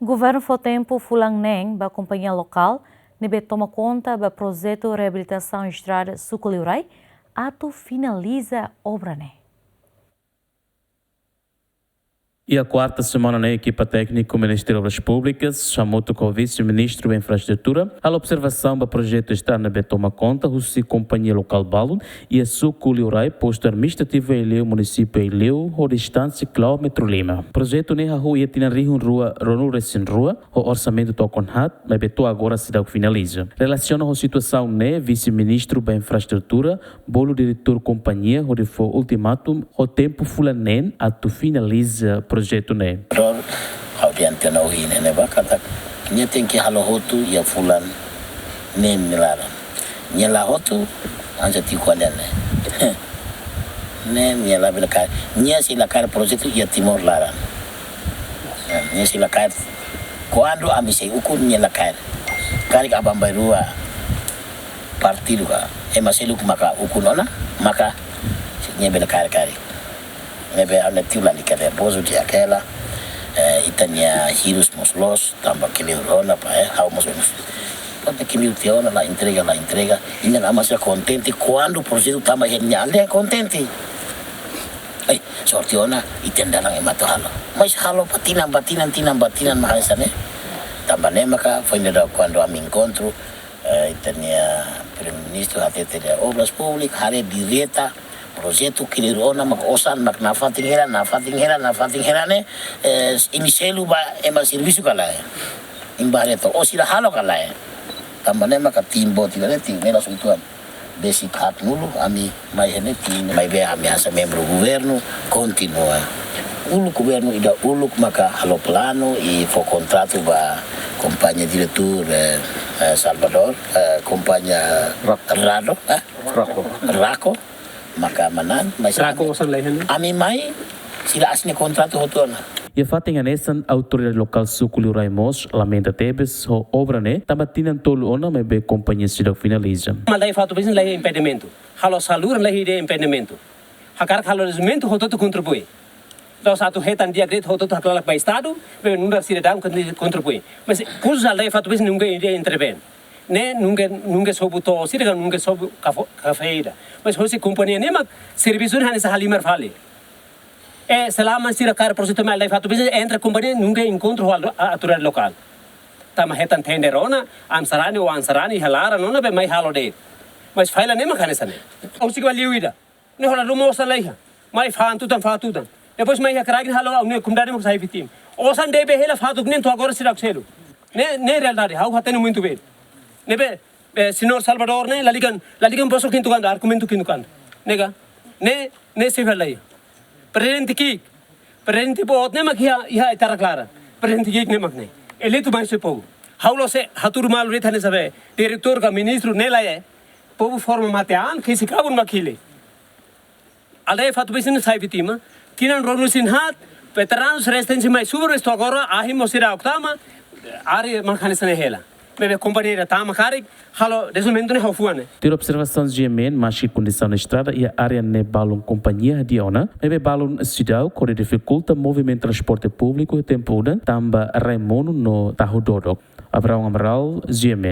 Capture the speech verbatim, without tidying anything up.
Governu fó tempu fulan neen ba kompañia lokál ne'ebé toma konta ba projetu reabilitasaun estrada Suku Liurai atu finaliza obra ne'e. Iha kuarta semana ne'e, ekipa tékniku Ministériu Obras Públikas, hamutuk ho Vise-Ministru Infraestrutura, halo observasaun ba projetu estrada ne'ebé toma konta husi kompañia lokál balun iha Suku Liurai, postu administrativu Aileu, munisípiu Aileu, ho distánsia kilómetru lima. Projetu ne'e hahú iha tinan rihun rua ruanulu resin rua, ho orsamentu to'o kona-ba, maibé to'o agora seidauk finaliza. Relasiona ho situasaun ne'e, Vise-Ministru ba Infraestrutura bolu diretór kompañia hodi fó ultimatum ho tempu fulan neen atu finaliza projetu ne'e. Dor, ha'u dehan tiha ona ohin ne'e ba katak, nia tenke halo hotu iha fulan neen nia laran. Nia la hotu, hanesan tiu ko'alia ne'e. Ne'e nia labele kaer, nia sei la kaer projetu iha Timor laran. Nia sei la kaer. Kuandu ami sei ukun, nia la kaer. Karik aban-bainrua partidu ka ema seluk maka ukun ona, maka nia bele kaer karik. Ne'ebé ha'u-nia tiu lalika nervozu tiha hela, eh, ita-nia hirus mós loos, tanba kleur ona ba, eh, ha'u mós loos. Tanba kleur tiha ona, la entrega, la entrega. Nia la mós kontente, kuandu projetu tama iha nia aldeia kontente. Eh, sorte ona, ita-nia dalan ema atu halo. Mas halo ba tinan, ba tinan, tinan, ba tinan, mak hanesan ne'e. Tanba ne'e maka foin daudaun kuandu ami enkontru, eh, ita-nia Primeiru-Ministru hatete dehan Obras Públikas, haree direta, projetu kleur ona, mak osan, mak nafatin hela, nafatin hela, nafatin hela ne'e, eh, imi selu ba ema servisu ka lae. Imi bá haree to'ok, ó sira halo ka lae. Tanba ne'e maka tim boot ida ne'e, tim ne'e langsung tuan. Besik haatnulu, ami mai iha ne'e, tim ne'e, maibé ami hanesan membru governu, kontinua. Uluk governu ida uluk maka halo planu, i fó kontratu ba kompañia diretór, eh, eh, Salvador, eh, kompañia Rako. Rado, eh? Rako. Rako, maka manán, mas Rako ami, osan laiha ne'e? Ami mai, sira asina kontratu hotu ona. Iha fatin hanesan, autoridade lokál Suku Liurai mós lamenta tebes ho obra ne'e, tanba tinan tolu ona maibé kompañia seidauk finaliza. Aldeia Fatupesin laiha impedimentu. Halo saluran laiha impedimentu. Hakarak halo dezenvolvimentu hotu-hotu kontribui. Entaun atu hetan di'ak de'it hotu-hotu haklalak ba Estadu, be nu'udar sidadaun kontribui. Mas khusus aldeia Fatupesin nunka ida intervén. Ne'e nunka, nunka sobu to'o sira ka nunka sobu kafo-, kafé ida. Mas hosi kompañia ne'e mak servisu ne'e hanesan halimar fali. E selama sira kaer projetu mai aldeia Fatupesin, entre kompañia nunka enkontru ho al-, a-, autoridade lokál. Tama hetan tender ona, ami sarani, oan sarani, iha laran ona be mai halo de'it. Mas falla ne'e mak hanesan ne'e. Ha'u siku liu ida. Ne'e hola ruma osan laiha. Mai fa'an tutan, fa'an tutan. Depois mai iha kraik ne'e halo, ne'e komunidade mak sai vítima. Osan ne'ebé hela fatuk ne'e to'o agora seidauk selu. Ne'e, ne'e realidade, ha'u hatene muito bem. Ne'ebé, eh, señór Salvador ne'e, la liga, la liga bosok kintu kandu, argumentu kintu kandu. Ne'e ka? Ne'e, ne'e sei falla. Prezidente ki'ik, prezidente boot ne'e mak iha, iha ita-nia klaran. Prezidente ki'ik ne'e mak ne'e. Eleitu mai husi povu. Ha'u la'ós hatudu malu de'it hanesan be diretór ka ministru ne'e lae. Povu forma matean, ke si kabun mak hili. Aldeia Fatupesin sai vítima. Tinan ruanulu resin haat, veteranus rezisténsia mai subar, mas to'o agora, ahi mós seidauk tama, área mak hanesan ne'e hela. Maibé kompañia ida tama karik, halo dezenvolvimentu ne'e ha'u fuan ne'e. Tuir observasaun G M N, maski kondisaun estrada iha área ne'e balun kompañia hadi'a ona, maibé balun seidauk hodi difikulta movimentu transporte públiku iha tempu udan, tanba rai monu no tahu dodok. Abraão Amaral, G M N.